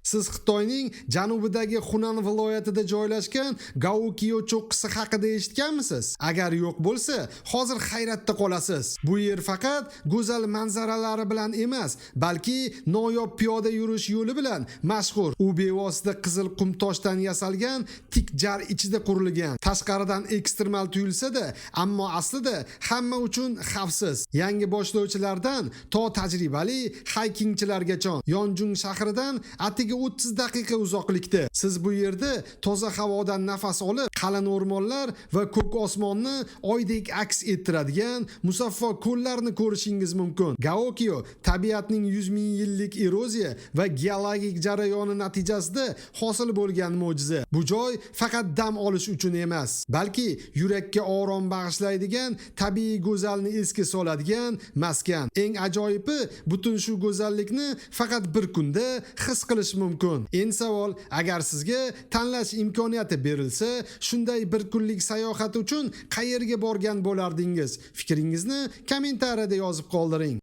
Siz Xitoyning janubidagi Xunan viloyatida joylashgan Gaoqiu cho'qqisi haqida eshitganmisiz? Agar yo'q bo'lsa, hozir hayratda qolasiz. Bu yer faqat go'zal manzaralari bilan emas, balki noyob piyoda yurish yo'li bilan mashhur. U bevosita qizil qum toshdan yasalgan tik jar ichida qurilgan. Tashqaridan ekstremal tuyulsa-da, ammo aslida hamma uchun xavfsiz. Yangi boshlovchilardan to tajribali haykingchilargacha Yonjung shahridan atigi 30 daqiqa uzoqlikda. Siz bu yerda toza havodan nafas olib, qalin o'rmonlar va ko'k osmonni oydek aks ettiradigan musaffo ko'llarni ko'rishingiz mumkin. Gaoqiu tabiatning 100 ming yillik eroziya va geologik jarayoni natijasida hosil bo'lgan mo'jiza. Bu joy faqat dam olish uchun emas, balki yurakka orom bag'ishlaydigan tabiiy go'zalni esga soladigan maskan. Eng ajoyibi, butun shu go'zallikni faqat bir kunda his qilish mumkin. Endi savol, agar sizga tanlash imkoniyati berilsa, shunday bir kunlik sayohat uchun qayerga borgan bo'lardingiz? Fikringizni kommentariyada yozib qoldiring.